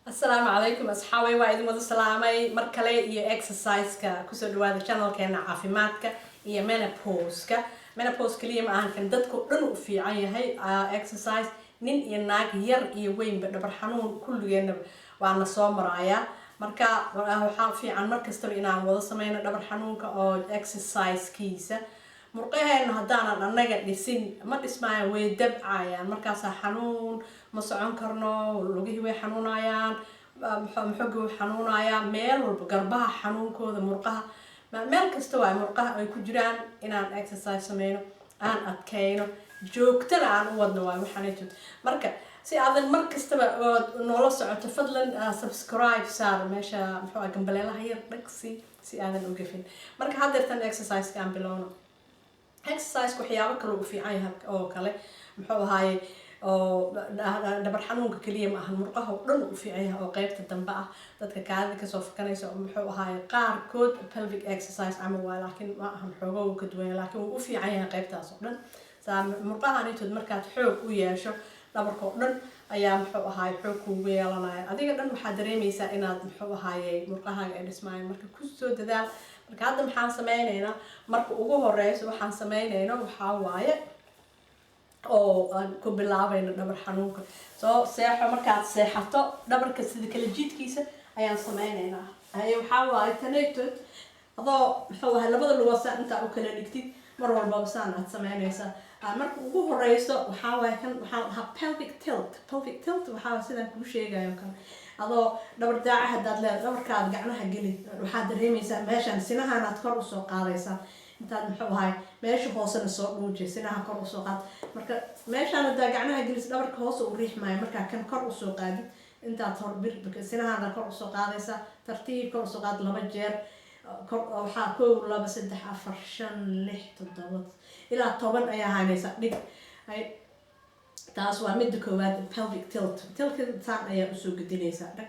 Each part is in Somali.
Asalaamu calaykum asxaabay, waa idin wada salaamay mar kale iyo exercise-ka. Kusoo dhawaada channelkeena caafimaadka iyo menopause-ka. Menopause kaliya ma ahan, kan dadka dhan u fiican yahay exercise, nin iyo naag, yar iyo weynba, dhabar xanuun kulligeenaba waa na soo marayaa. Marka waxaa fiican mar kastaba inaan wada sameyno dhabar xanuunka oo exercise-kiisa. Murqaheena haddaanan annaga dhisin, ma dhismaayaan, way dabcayaan. Markaasaa xanuun, ma socon karno, lugihii way xanuunayaan, muxogi way xanuunayaa, meel walba, garbaha xanuunkooda, murqaha meel kasta waay murqaha ay ku jiraan. Inaan exercise sameyno, aan adkeyno, joogtana aan u wadno waay waxaanayto. Marka si aadan mar kastaba ood noola socoto, fadlan subscribe saar meesha, muxuu ah, gambaleelaha yar dhagsi si aadan u gafin. Marka haddeertan exercise-ka aan bilowno. Exercise waxyaabo kale u fiican yahay oo kale, muxuu ahaaye, oo dhabar xanuunka kaliya ma ahan, murqaha oo dhan u fiican yahay oo qeybta dambe ah, dadka kaadida kasoo fakanaysa. Muxuu ahaaye, qaarkood pelvic exercise camal waa, laakiin ma ahan, xoogo uu ka duwan yahay, laakiin wuu u fiican yahay qeybtaas oo dhan. Saa murqahanitood markaad xoog u yeesho, dhabarka oo dhan ayaa, muxuu ahaaye, xoog kuugu yeelanaya. Adiga dhan waxaad dareemeysaa inaad, muxuu ahaaye, murqahaaga ay dhismaayaan. Marka kusoo dadaal. Marka hadda maxaan sameyneynaa? Marka ugu horeyso waxaan sameyneyno waxaa waaye oo aan ku bilaabayno dhabar xanuunka. Soo seexo. Markaad seexato, dhabarka sida kala jiidkiisa ayaan sameyneynaa. Haye, waxaa waaye tanaytood adoo, muxuu ahay, labada lugood saa intaa u kala dhigtid, mar walbaba saan aad sameyneysaa. Marka ugu horeyso waxaa waaye kan waxaa la dhahaa pelvic tilt. Pelvic tilt waxaa sidaan kuu sheegayo kale. Adoo dhabar daaca haddaad leedahay, dhabarkaad gacnaha geli, waxaad dareemeysaa meeshaan sinahaanaad kor usoo qaadaysaa. Intaad, muxuu ahay, meesha hoosena soo dhuuji, sinaha kor usoo qaad. Marka meeshaan haddaa gacnaha gelis, dhabarka hoose u riixmaayo. Markaa kan kor usoo qaadid, intaad hor bir sinahaana kor usoo qaadaysaa, tartiib kor usoo qaad laba jeer kor. Waxaa kow, laba, saddex, afar, shan, lix, toddoba ilaa 10 ayaa haynaysaa. Dhig. Taas waa midda koowaad, pelvic tilt. Tiltka saan ayaa usoo gedinaysaa, dhag.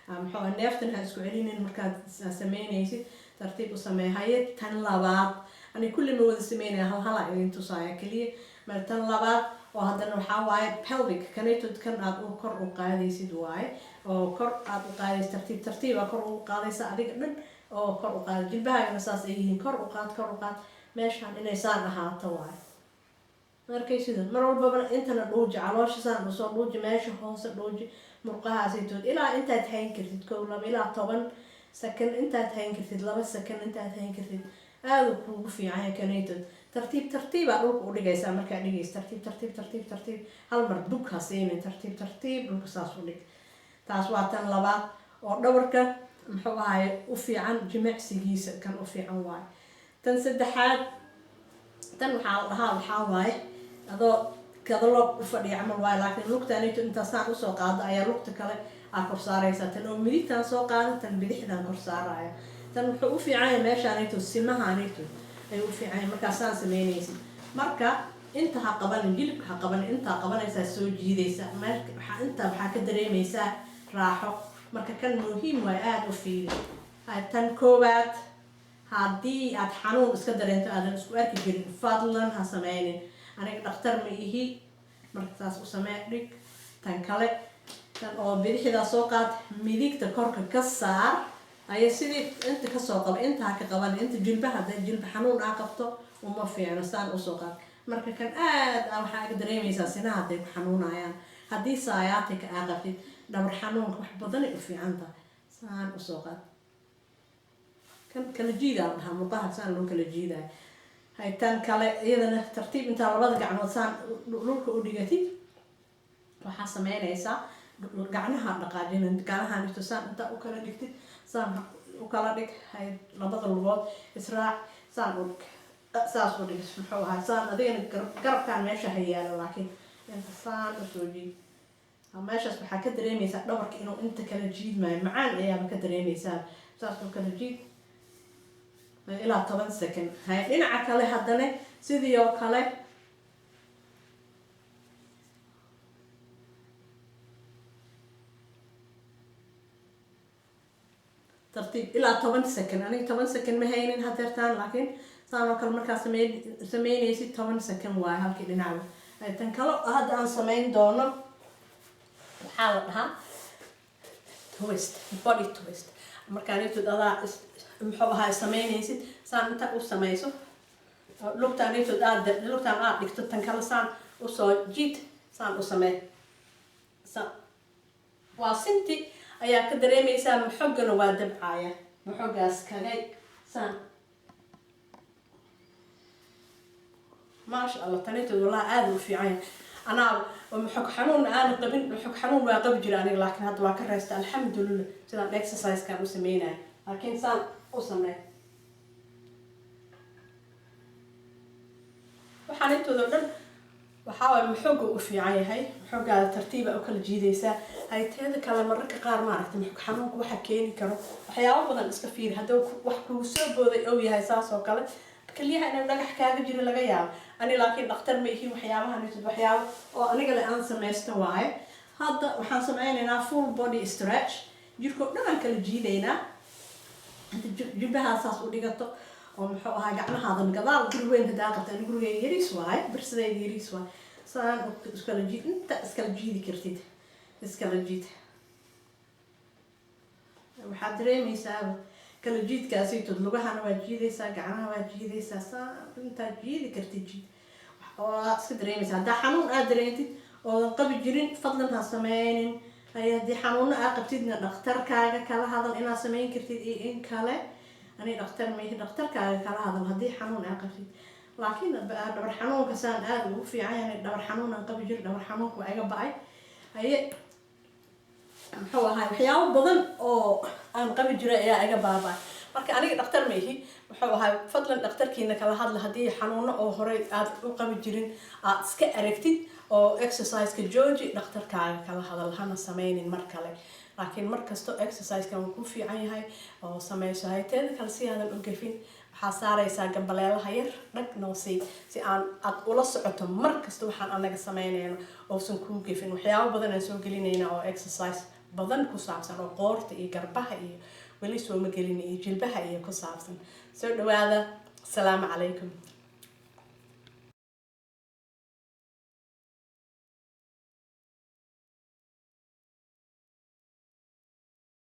Muxuu ahay, neeftan ha isku celinin markaad sameynaysid, tartiib u samee. Haye, tan labaad, ani kulli ma wada sameynaya, hal halaa idin tusaaya keliya. Mar tan labaad oo haddana waxaa waaye pelvic kanaytod, kan aad u kor u qaadaysid waaye, oo kor aad u qaadaysid, tartiib tartiiba kor ugu qaadaysa, adiga dhan oo kor u qaada, jilbahaagana saas ay yihiin, kor u qaad, kor u qaad. Meeshaan inay saan ahaato waaye. Markay sida mar walbaba intana dhuuji, caloosha saan usoo dhuuji, meesha hoose dhuuji, murqahaasaytood ilaa intaad hayn kartid, kow, laba ilaa 10 second intaad hayn kartid, 2 second intaad hayn kartid, aada kuugu fiican yahay kanaytood. Tartiib tartiibaa dhulka u dhigaysaa. Markaa dhigaysa, tartiib tartiib tartiib tartiib, hal mar bug ha siinin, tartiib tartiib dhulka saas u dhig. Taas waa tan labaad oo dhabarka, muxuu ahaye, u fiican jimicsigiisa, kan u fiican waaye. Tan saddexaad, tan waxaa la dhahaa, waxaa waaye adoo kadaloob u fadhiya camal waaye, laakiin lugtaanito intaa saan usoo qaado ayaa lugta kale aa kor saaraysaa. Tan oo midigtaan soo qaada, tan bidixdaan kor saaraya. Tan wuxuu u fiican yahay meeshaanito, simahaanito ayuu u fiican yahay markaa saan sameynaysid. Marka inta ha qabanin, jilibka ha qabanin, intaa qabanaysaa, soo jiidaysa meel. Waxaa intaa waxaa ka dareemaysaa raaxo. Marka kan muhiim waay, aada u fiiri. Tan koowaad, haddii aad xanuun iska dareento aadan isku arki jirin, fadlan ha sameynin. Aniga dhakhtar ma ihi. Marka saas u samee, dhig. Tan kale, tan oo bidixdaa soo qaad, midigta korka ka saar. Aya sidii inta kasoo qaba, inta ha ka qaban, inta jilbaha, hadday jilba xanuun aa qabto uma fiicno. Saan usoo qaad. Marka kan aad a waxaa aga dareemaysaa sinaha hadday ku xanuunayaan, haddii sciatica aa qabtid, dhabar xanuunka wax badanay u fiican tahay. Saan usoo qaad. Kan kala jiidaa la dhahaa, murqaha saan loo kala jiidaayo. Hay, tan kale iyadana tartiib intaa labada gacmood saan dhulka u dhigatid, waxaa sameynaysaa gacnaha dhaqaajin, gacnaha dhigto, saan intaa u kala dhigtid, saan u kala dhig. Hay, labada lugood israac, saan u dhig, saas u dhig, muxuu ahaa, saan adigana garabkaan meesha ha yaalo, laakiin inta saan usoo jiid. Meeshaas waxaa ka dareemeysaa dhabarka inuu inta kala jiidmaayo, macaan ayaaba ka dareemeysaa. Saas u kala jiid ilaa 10 second. Hay, dhinaca kale haddana sidii oo kale. Tartiib ilaa 10 second. Aniga 10 second ma haynin hadeertaan, laakiin saan oo kale markaa sameynaysid, 10 second waaye halkii dhinacba. Tan kale hadda aan sameyn doono waxaa la dhahaa Twist, body twist. Markaanitood adaa muxuu ahaa samaynaysid, saan inta u samayso, lugtaanitood aad lugtaan aad dhigto, tan kale saan usoo jiid, saan u samee. Waa sinti ayaa ka dareemaysaa, maxogana waa dabcaya, maxogaas kagay saan. Maasha Allah, tanitood wallahi aada u fiican yahay. Anaa maxog xanuun aana qabin, maxog xanuun waa qabi jira aniga, laakiin hadda waa ka reysta, alxamdulillah, sidaan exercise-kan u sameynaya. Laakiin saan u samey, waxaan intooda dhan waxaa waay maxooga u fiican yahay. Maxoogaada tartiiba u kala jiidaysaa. Hayteeda kale, mararka qaar, maaragtay, maxog xanuunka waxa keeni karo waxyaabo badan. Iska fiiri hadduu wax kugu soo booday ou yahay saas oo kale, keliyaha inuu dhagax kaaga jiro laga yaabo. Ani laakiin dhakhtar ma ihin. Waxyaabahan waxyaabo oo aniga le aan samaysto waaye. Hadda waxaan sameynaynaa full body stretch. Jirkoo dhan aan kala jiidaynaa. Inta jilbahaa saas u dhigato oo muxuu ahaa gacmahaadan gadaal. Guri weyn hadaa qabta, ani gurigeyga yariis waaye, birsadayda yariis waaye. Saan iskala jiid, inta iskala jiidi kartid iskala jiid. Waxaad dareemaysaaba kala jiidkaasitood. Lugahana waa jiidaysaa, gacmaha waa jiidaysaa. Saa intaad jiidi kartid jiid, waa iska dareemaysaa. Haddaa xanuun aad dareentid oodan qabi jirin, fadlan ha sameynin. Hay, haddii xanuuno aa qabtidna, dhakhtarkaaga kala hadal inaad sameyn kartid iyo in kale. Ani dhakhtar maihi. Dhakhtarkaaga kala hadal haddii xanuun aa qabtid. Laakiin dhabar xanuunka saan aada ugu fiican yahay. Dhabar xanuun aan qabi jiro, dhabar xanuunka waa iga ba'ay. Haye, muxuu ahaay, waxyaabo badan oo aan qabi jiray ayaa iga baaba'ay. Marka aniga dhakhtar ma ihi. Muxuu ahaay, fadlan dhakhtarkiina kala hadla haddii xanuuno oo horey aad u qabi jirin aad iska aragtid oo exercise-ka jooji. Dhakhtarkaaga kala hadal, hana sameynin mar kale. Laakiin mar kasto exercise-kan wuu ku fiican yahay oo sameyso. Hayteeda kale, si aadan u gafin, waxaa saaraysaa gambaleelaha yar, dhag noosii, si aan aad ula socoto mar kasta waxaan anaga sameynayno oosan kuu gefin. Waxyaabo badan aan soo gelinayna oo exercise badan ku saabsan, oo qoorta iyo garbaha iyo weli sooma gelin iyo jilbaha iyo ku saabsan. Soo dhawaada. Asalaamu calaykum.